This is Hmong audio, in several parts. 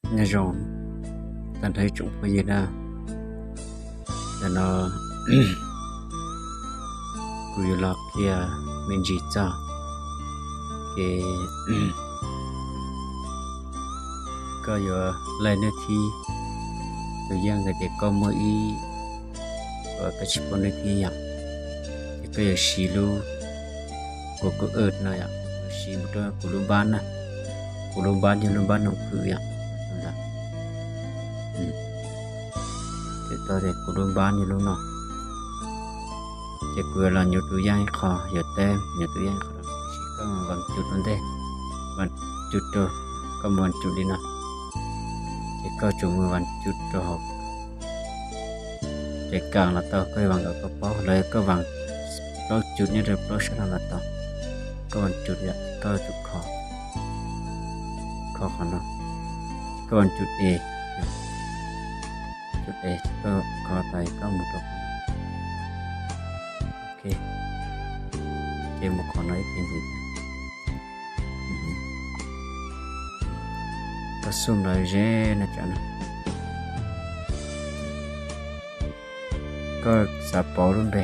Nyob zoo tag nrho ib tsoom phooj ywg na, ntawm no kuv yuav los qhia me ntsis txog kev koj yuav laij nws thib. Tus yam hais tias koj muaj ib, koj tsis paub nws thib yom, ces koj yuav siv lub, kuv kuv no yom, yuav siv mus rau kuv lub npab na, kuv lub npab yog lub npab noom phwm yom. Ces tau tias kuv lub npab yog lub no, ces kuv yuav los nyuv tus yam ib qho, yuav teb nyuv tus yam ib qho, tab sis koj mus vas cus rau ntej, vas cus rau, koj mus vas cus li no, ces koj tsuas mus vas cus rau hauv ces kam los tau, koj yuav vas kom koj paub, los yog koj vas plaub cus nyob rau plaub sab no los tau. Koj vas cus yom, koj tsum kho, kho qhov no, koj vas cus es, cus es koj kho tas koj mus rau qhov no. Ok, ces mus qhov no ib pliag ntxiv. Koj xub los ze no tsam no, koj xav pauv lub npe,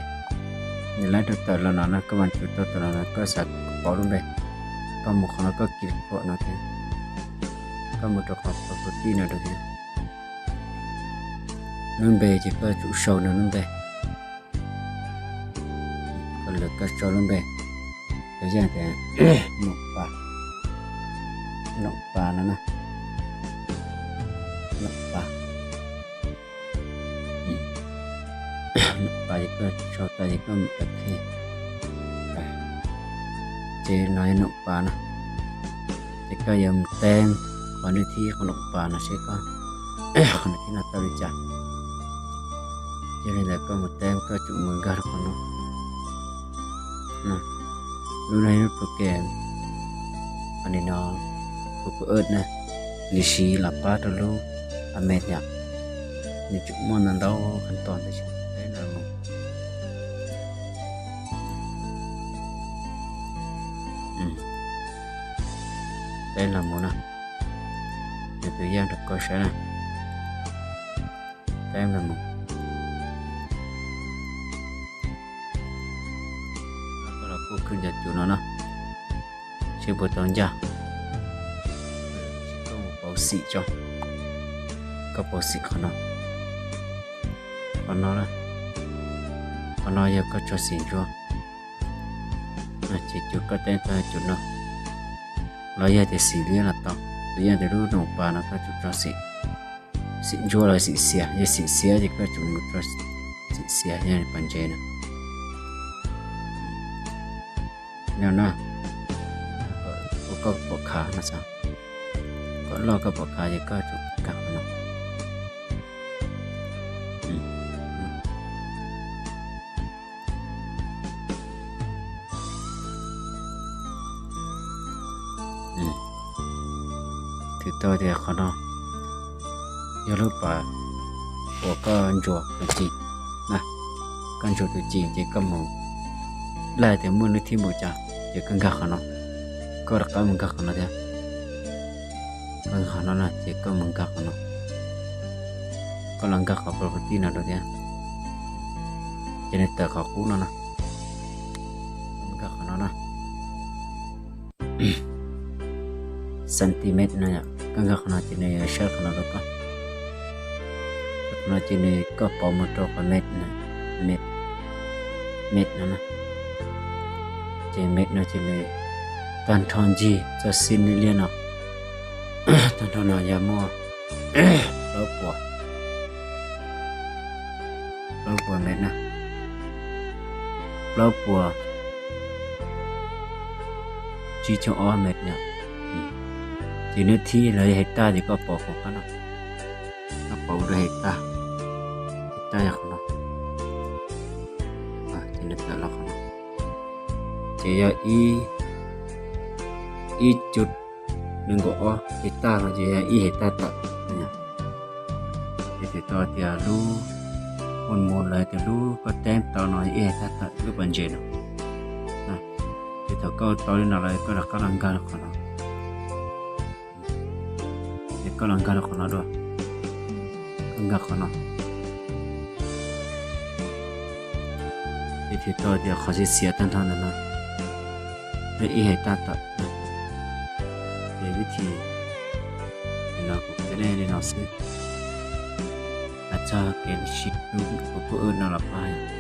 nws laib rau tawm los no na, koj vas cus tau tawm los no koj xav pauv lub npe, koj mus qhov no koj kis khuam no thiab, koj mus rau qhov property no rau thiab. Lub npe ces koj tsum sau nws lub npe, koj lawv koj sau lub npe, tus yam tias Noom Pas, Noom Pas no na, Noom Pas, Noom Pas ces koj sau tas ces koj mus ok. Ces no yog Noom Pas no, ces koj yuav mus teb qhov nws thib qhov Noom Pas no seb koj, qhov nws thib no tau li cas. Yog li ntawd koj mus teb koj tsum mus nkag rau qhov no. Lub no yog lub program, qhov no, kuv kuv na, nws siv los pab rau lub a me yom, nws tseem muaj ntau ntau qhov tos tab sis teb los mus, teb los mus no, nws tus yam rau koj saib na, teb los mus. Koj los kuj khwb cov cus no no, seb puas tau ncaj. Koj mus pauv xim tso, koj pauv xim qhov no, qhov no, qhov no yog koj tso xim ntsuab, ces cus koj teb tau cus no, los yog tias xim liab los tau, tus yam tias lub Noom Pas no koj tsum tso xim, xim ntsuab los xim xiav, yog xim xiav ces koj tsum mus tso xim xiav yog pas ntses na. No na, ua koj pom khav no xav, kom loj koj pom khav ces koj tsum nkag qhov no. Twb tau tias qhov no yog lub pas uas koj ntsuas tus cim na, koj ntsuas tus cim ces koj mus laij tias muaj nws thib npaum cas ces koj nkag qhov no, koj rov qab mus nkag qhov no thiab. Koj nkag qhov no na ces koj mus nkag qhov no, koj los nkag qhov property no rau thiab, ces nws tawm qhov qub no na, koj mus nkag qhov no na. Centimeter no yom, koj nkag qhov no ces nws yuav saib qhov no rau koj. Qhov no ces nws koj pauv mus rau qhov meter, meter no na. Ces meter no ces nws tag nrho ncig txoj xib nws liab no, tag nrho no yog muaj plaub puas, plaub puas meter na, plaub puas tsib caug ob meter yom. Ces nws thib los yog hais tag ces koj pauv qhov qab no, koj pauv rau hais tag, hais tag yog qhov no, ces nws tawm los qhov no, ces yog ib, ib cuv nees nkaum ob hais tag no ces yog ib hais tag tawm. Ces tau tias lub, ua mus lawv tias lub koj teb tau no ib hais tag tawm lub pas ntses no. Ces thaum koj tau li no lawm koj rov qab los nkag qhov no. Ces Koj los nkag rau qhov no dua, koj nkag qhov no. Ces tau tias qhov xiav xiav tag nrho ntawm no, peb ib hais tab tom. Ces vib thim no kuv qhia nej li no xwb. Hais txog kev sib hlub kuv kuj wb no los pab